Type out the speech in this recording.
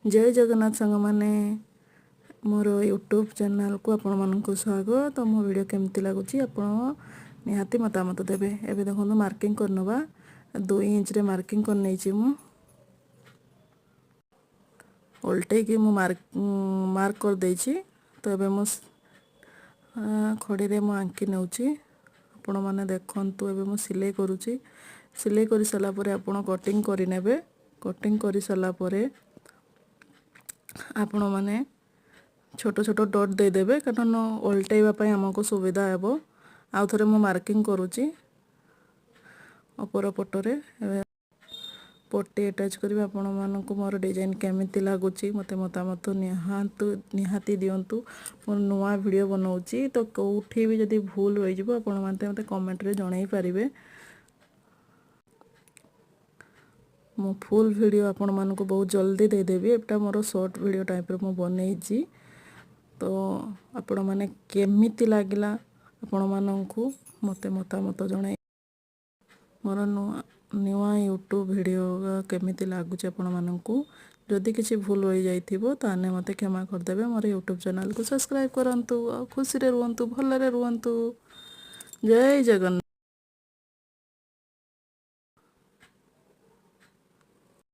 ଜୟ ଜଗନ୍ନାଥ ସାଙ୍ଗମାନେ, ମୋର ୟୁଟ୍ୟୁବ୍ ଚ୍ୟାନେଲ୍କୁ ଆପଣମାନଙ୍କୁ ସ୍ୱାଗତ। ମୋ ଭିଡ଼ିଓ କେମିତି ଲାଗୁଛି, ଆପଣ ନିହାତି ମତାମତ ଦେବେ। ଏବେ ଦେଖନ୍ତୁ, ମାର୍କିଂ କରିନେବା। 2 ଇଞ୍ଚରେ ମାର୍କିଂ କରିନେଇଛି ମୁଁ। ଓଲଟେଇକି ମୁଁ ମାର୍କ ମାର୍କ କରିଦେଇଛି। ତ ଏବେ ମୁଁ ଖଡ଼ିରେ ମୁଁ ଆଙ୍କି ନେଉଛି। ଆପଣମାନେ ଦେଖନ୍ତୁ, ଏବେ ମୁଁ ସିଲେଇ କରୁଛି। ସିଲେଇ କରିସାରିଲା ପରେ ଆପଣ କଟିଂ କରିନେବେ। କଟିଂ କରିସାରିଲା ପରେ ଆପଣମାନେ ଛୋଟ ଛୋଟ ଡଟ୍ ଦେଇଦେବେ, କାରଣ ଓଲଟେଇବା ପାଇଁ ଆମକୁ ସୁବିଧା ହେବ। ଆଉ ଥରେ ମୁଁ ମାର୍କିଂ କରୁଛି ଅପର ପଟରେ। ଏବେ ପଟି ଆଟାଚ୍ କରିବି। ଆପଣମାନଙ୍କୁ ମୋର ଡିଜାଇନ୍ କେମିତି ଲାଗୁଛି, ମୋତେ ମତାମତ ନିହାତି ଦିଅନ୍ତୁ। ମୁଁ ନୂଆ ଭିଡ଼ିଓ ବନାଉଛି, ତ କେଉଁଠି ବି ଯଦି ଭୁଲ ରହିଯିବ, ଆପଣମାନେ ମୋତେ କମେଣ୍ଟରେ ଜଣାଇ ପାରିବେ। ମୁଁ ଫୁଲ୍ ଭିଡ଼ିଓ ଆପଣମାନଙ୍କୁ ବହୁତ ଜଲ୍ଦି ଦେଇଦେବି। ଏଇଟା ମୋର ସର୍ଟ ଭିଡ଼ିଓ ଟାଇପ୍ର ମୁଁ ବନେଇଛି। ତ ଆପଣମାନେ କେମିତି ଲାଗିଲା ଆପଣମାନଙ୍କୁ, ମୋତେ ମତାମତ ଜଣାଇ। ମୋର ନୂଆ ନୂଆ ୟୁଟ୍ୟୁବ୍ ଭିଡ଼ିଓ କେମିତି ଲାଗୁଛି ଆପଣମାନଙ୍କୁ? ଯଦି କିଛି ଭୁଲ ହୋଇଯାଇଥିବ, ତାହେଲେ ମୋତେ କ୍ଷମା କରିଦେବେ। ମୋର ୟୁଟ୍ୟୁବ୍ ଚ୍ୟାନେଲ୍କୁ ସବସ୍କ୍ରାଇବ୍ କରନ୍ତୁ ଆଉ ଖୁସିରେ ରୁହନ୍ତୁ, ଭଲରେ ରୁହନ୍ତୁ। ଜୟ ଜଗନ୍ନାଥ।